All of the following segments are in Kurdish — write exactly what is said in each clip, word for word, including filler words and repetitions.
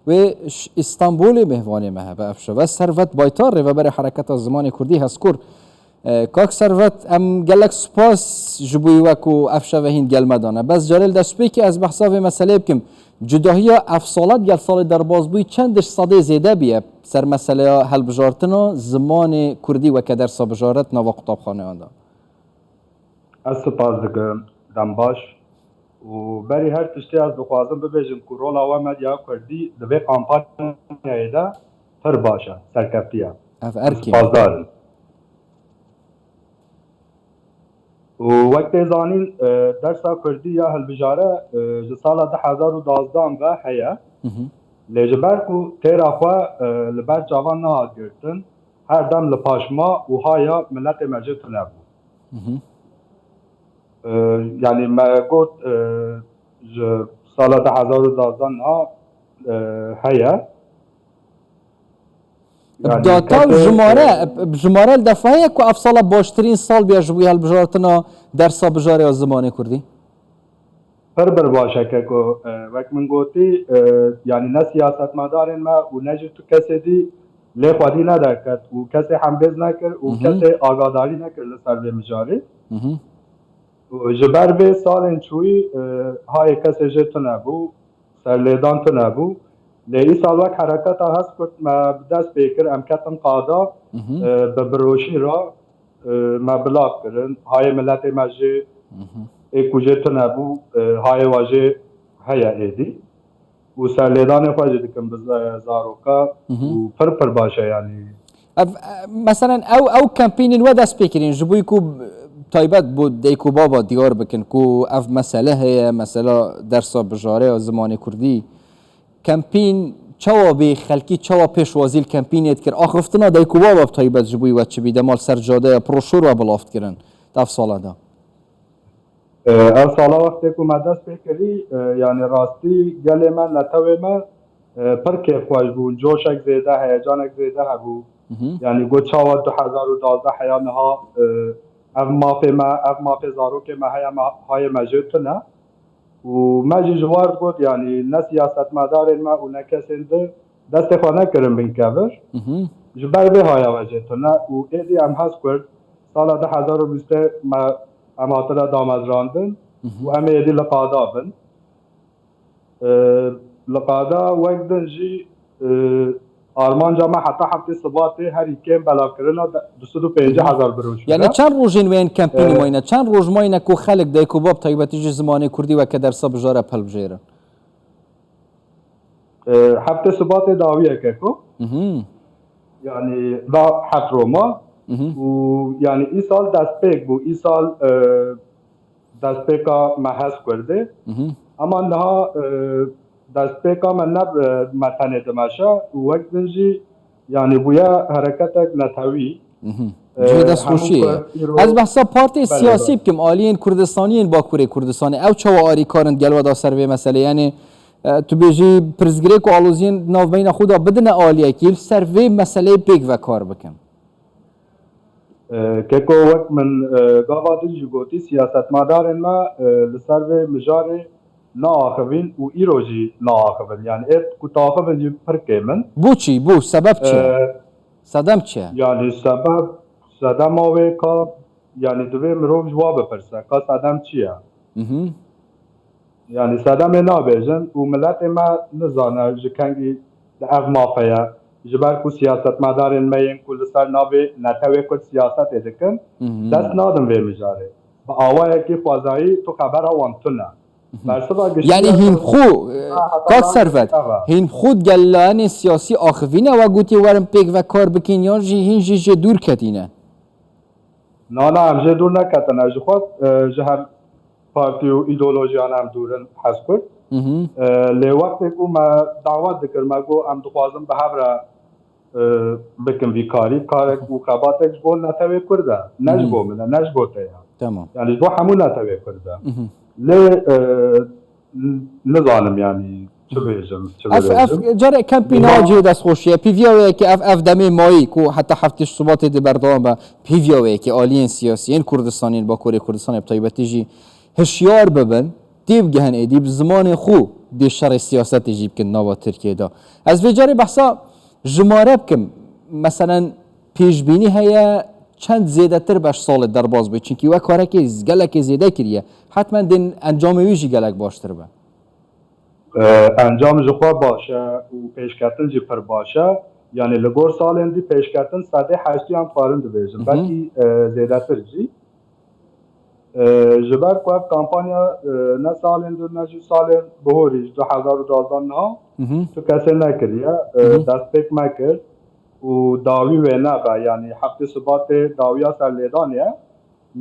Wê ş-, Îstanbulê mêvanê me hebe ev şeve. Servet Baytar, rêveberê Hereketa Zimanê Kurdî, Hezkur. E, kak Servet, em gelek spas ji bo wê ku ev şeve hîn gel me dane. Bes carê li destpêkê ez behsa vê meseleyê bikim. Cudahiya ev sala digel salê derbasbûyî çendiş sedê zêde bûye ser meseleya hilbijartina zimanê kurdî weke dersa bijaret nava qutabxaneyan de? Ez spas dikim, dem baş. Û berî her tiştî ez dixwazim bibêjim ku rola we medya kurdî di vê kampanyayê de pir baş e, serkeftiye. Ev erkê. Spasdar in. Û wek tê zanîn, e, dersa kurdî ya hilbijare, e, ji sala du hezar û duwazdeh ve heye. Hı hı. Lê ji ber ku têra xwe, e, li ber çavan nehat girtin, her dem li paş ma û haya miletê me jê tune bû. Hı hı. E, yanî me got, e, ji sala du hezar û duwazdeh niha, e, heye. Yanî data û kesê, jimare, e, bi jimare li def heye ku ev sala baştirîn sal bûye ji bo hilbijartina dersa bijarê ya zimanê kurdî? Pir bir baş e keko, e, wek min gotî, e, yanî ne siyasetmedarên me û ne jî tu kesê dî lê xwedî nedeket û kesê hembêz nekir û Hı hı. kesê agadarî nekir li ser vê mijarê. Hı hı. Û ji ber vê salên çûyî, e, hayê kesê jê tune bû, serlêdan tune bû. Lê îsal wek hereketa Hezkurd me bi dest pê kir, em ketin qada, Hı hı. e, bi broşîra, e, me bilav kirin. Hayê miletê me jê, Hı hı. ê ku jê tune bû, e, hayê wa jê heye êdî. Û serlêdanê xwe jî dikim bi za-, zaroka Hı hı. û pir pir baş e yanî. Ev, e, meselen ew, ew kempînên we dest pê kirin ji bo ku taybet bo dayik û baba diyar bikin ku ev mesele heye, mesela dersa bijareya zimanê kurdî. Kempîn çawa bî, xelkî çawa pêşwazî li kempînê dikir? Axiftina dayik û baba bi taybet ji bo we çi bî? Dema li ser cadeya proşor we bilav dikirin di ev sala de. E, ev sala wextê ku me dest pê kirî, e, yanî rastî gelê me, netewê me, e, pir kêfxweş bûn. Coşek zêde, heyecanek zêde hebû. Hı hı. Yanî got çawa du hezar û duwazdeh heya niha, e, ev mafê me, ev mafê zarokê me heye, me, hayê me jê tune. Û me jî ji war digot, yanî ne siyasetmedarên me û ne kesên di destê xwe nekirin bin kevir. Mhm. Ji ber vê haya we jê tune û êdî em Hezkurd sala du hezar û bîstê me, em hatine damezrandin Mhm. û em ê êdî li qada bin. Ee, li qada wek din jî, ee, armanca me heta heftê Sibatê herî kêm belavkirina de-, du sed û pêncî hezar broşûr e. Yani çend rojên wê yên kempînî Ee, mayne? Çend roj mayne ku xelk dayik û bab taybetî jî zimanê kurdî weke dersa bijara hilbijêrin? Ee, heftê Sibatê dawiyeke ku. Mhm. Yani da heft roma. Mhm. Û yani îsal destpêk bû. Îsal, ee, destpêka me Hezkurdê. Mhm. Ema niha, e, destpêka me ne, e, me tenê dimeşe û wek din jî, yanî bûye hereketek netewî. Mhm. E, Cihê destxweşiyê ye. Kurd îro Ez behsa partiyê Belê, siyasî belê. bikim, aliyên Kurdistanî yên Bakurê Kurdistanê. Ew çawa arîkar in gel we da ser vê meselê? Yani, e, tu bêjî pirsgirêk û aloziyên navbeyna xwe da bidine aliyekî, li ser vê meseleyê pêk ve kar bikin. E, Keko, wek min, e, gava din jî gotî, siyasetmedarên me, e, li ser vê mijarê naaxivîn û îro jî naaxivin. Yani êt ku taxivin jî pir kêm in. Bo çî? Bo sebeb çi ye? E, Sedem çi ye? Yani sebeb, sedema wê ka, yani divê mirov ji wa bipirse, ka sedem çi ye? Mhm. Yani sedemê nabêjin û miletê me nizane ji kengî di ev mafê ye. Ji ber ku siyasetmedarên me yên ku li ser navê netewê Kurd siyasetê dikin, Mhm. dest nadin vê mijarê. Bi awayekî xwezayî tu xebera wan tune. Mhm. Bersiva giştî Yani ye hîn ku xwe, e, Ha, heta Kak niha Servet, ev e. hîn xwe gel layenê siyasî axivîne we gotiye werin pêk ve kar bikin yan jî hîn jî jê dûr ketîne? Na, na, em jê dûr neketine. Ji xwe, e, ji her partî û îdeolojiyan em dûr in, Hezkurd. Mhm. E, lê wextê ku me dawet dikir, me got, em dixwazin bi hev re, e, bikin vî karî. Karek û xebatek ji bo netewê Kurd e. Ne ji Mhm. bo min e, ne ji bo te ye. Tamam. Yani ji bo hemû netewê Kurd e. Mhm. Lê, e, N-, nizanim yani çi bêjim, çi Ev, bibêjim. ev carê kempî Niha niha cihê destxweşiyê. Pîviya wê ye ki ev, ev demê mayî ku heta heftê Şubatê di berdewam be. Pîviya wê ye ki aliyên siyasî yên Kurdistanê, yên Bakurê Kurdistanê bi taybetî jî hişyar bibin, têbigehin êdî bi zimanê xwe Dê şerê siyasetê jî bikin nava Tirkiyê de. Ez vê carê behsa jimare bikim. Meselen pêşbînî heye çend zêdetir be ji salê derbas bê. Çunkî we karekê z-, gelekê zêde kiriye. Hetmen dê encamê wî jî gelek baştir be. Ee, Encam ji xwe baş e û pêşketin jî pir baş e. Yani li gor salên dî pêşketin sedê heştî em karin dibêjin. Hı hı. Belkî, e, zêdetir jî. E, ji ber ku ev kampanya, e, ne salên dûr ne jî salên bihorî ji du hezar û duwazdeh niha Hı hı. tu kesê nekiriye, e, Hı hı. destpêk me kir û dawî wê nebe. Yani heftê Sibatê dawiya serlêdanê ye.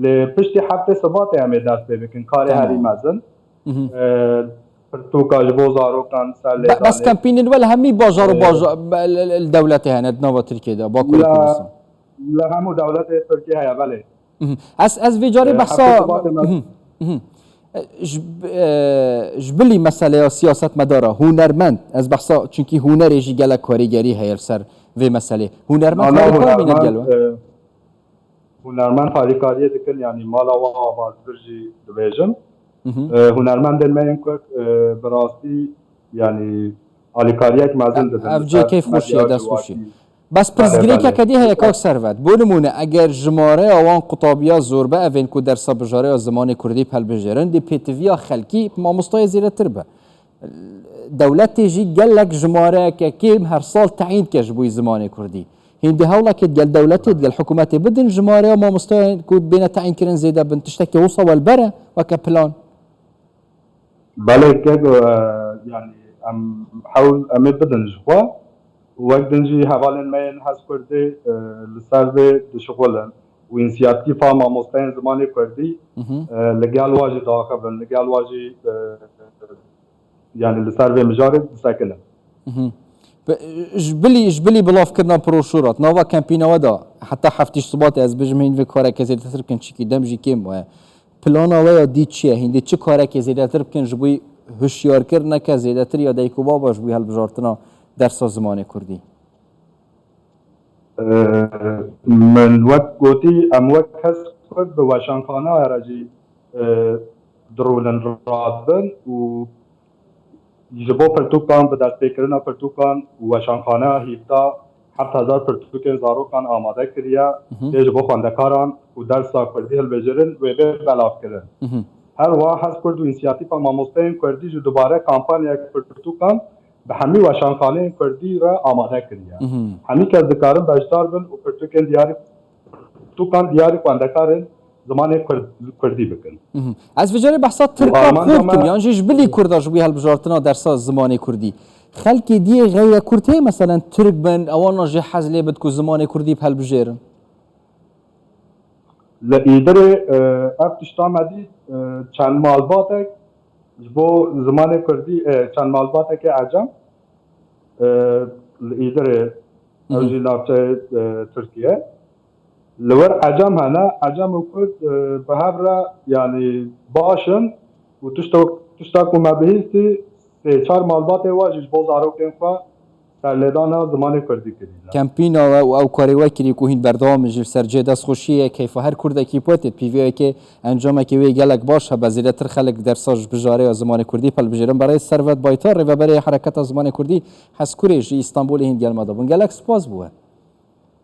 Lê piştî heftê Sibatê em ê dest pê bikin. Karê Tamam. herî mezin. Hı hı. E, pirtûka ji bo zarokan Be-, serlêdanê. Bes kempînên we li hemî bajar û E, baja-, be-, li, li, li dewletê hene, di nava Tirkiyê de, Bakurê Li, Kurdistan. li hemû dewletê Tirkiyê heye, belê. Mhm. Ez, ez vê carê E, behsa, heftê Sibatê me- mhm, mhm. E, ji, e, ji bilî meseleya siyasetmedara, hunermend, ez behsa, çunkî hunerê jî gelek karîgerî heye li ser vê meselê. Hunermend Na, na, harîkarî bîne hunermend, gel we? e, hunermend harîkariyê dikin, yanî mala wan ava, ez vir jî dibêjim. Mhm. E, hunermendên me yên Kurd, e, bi rastî, yanî alîkariyek mezin didin Ev li cê ser keyf xweşî ye, medya dest xweşî. civakî. Bes Belê, pirsgirêkeke belê. dî heye kak Servet. Bo nimûne, eger jimareya wan qutabiya zor be, evên ku dersa bijareya zimanê kurdî bi helbijêrin, dê pêtiviya xelkî bi mamostayê zêdetir be. Dewletê jî gelek jimareyeke kêm her sal teyîn dike ji bo zimanê kurdî. Hîn dê hewlekê digel dewletê, digel hikûmetê bidin, jimareya mamostayên ku bêne teyînkirin zêde bin. Tiştekî wisa we li ber e weke plan? Belê, keko, e, yanî em hewl em ê bidin ji xwe. Wek din jî hevalên me yên Hezkurdî, e, li ser vê dişixulin û însiyatîfa mamosteyên zimanê kurdî, Mhm. e, li gel wa jî diaxivin, li gel wa jî, e, yanî li ser vê mijarê disekinin. Mhm. Bi-, ji bilî, ji bilî bilavkirina broşûra, di nava kempîna we de, heta heftê Sibatê ez bêjim hîn vê kareke zêdetir bikin, çikî dem jî kêm bûye. Plana we ya dî çi ye? Hîn dê çi karekê zêdetir bikin ji bo hişyarkirineke zêdetir ya dayik û baba ji bo helbijartina dersa zimanê kurdî? Ee, Min wek gotî, em wek Hezkurd bi weşanxaneya re jî, e, dirûnin radibin û ji bo pirtûkan, bi destpêkirina pirtûkan û weşanxaneya hevdeh heft hezar pirtûkên zarokan amade kiriye, Mhm. lê ji bo xwendekaran ku dersa kurdî hilbijêrin wê bê belavkirin. Mhm. Her wiha Hezkurd û Însiyatîfa Mamosteyên Kurdî jî dubare kampanyayek pirtûkan bi hemî weşanxaneyên kurdî re amade kiriye. Mhm. Hemî kes dikarin beşdar bin û pirtûkên diyarî, pirtûkan diyarî xwendekarên zimanê kurd-, kurdî bikin. Mhm. Ez vê carê behsa Tirka armanca xwe dikim, me yan jî ji bilî Kurda ji bo helbijartina dersa zimanê kurdî. Xelkê diyê xeyre Kurd heye, meselen, Tirk bin, ewana jî hez lê bid ku zimanê kurdî bi helbijêrin? Li Îdirê, e, ev tişta me dît, e, çend malbatek ji bo zimanê kurdî, e, çend malbatekê ecem, e, li Îdirê, ew Mhm. jî navçeyê, e, Tirkiye. Li wir ecem hene, ecem û kurd, e, bi hev re, yanî, baş in û tişta, tişta ku me bihîstî, sê çar malbatê wa jî ji bo zarokên xwe serlêdana zimanê kurdî kirî. Kempîna we û ew karê we kirî ku hîn berdewam in jî li ser cihê destxweşiyê ye, keyfa her kurdekî bi we tê. Pîviyekê encamekê wê gelek baş hebe, zêdetir xelk dersa ji bijareya zimanê kurdî bi helbijêrin. Berêz Servet Baytar, rêveberê Hereketa Zimanê Kurdî, Hezkurê, ji Îstanbulê hîn digel me de bûn. Gelek spas bo we.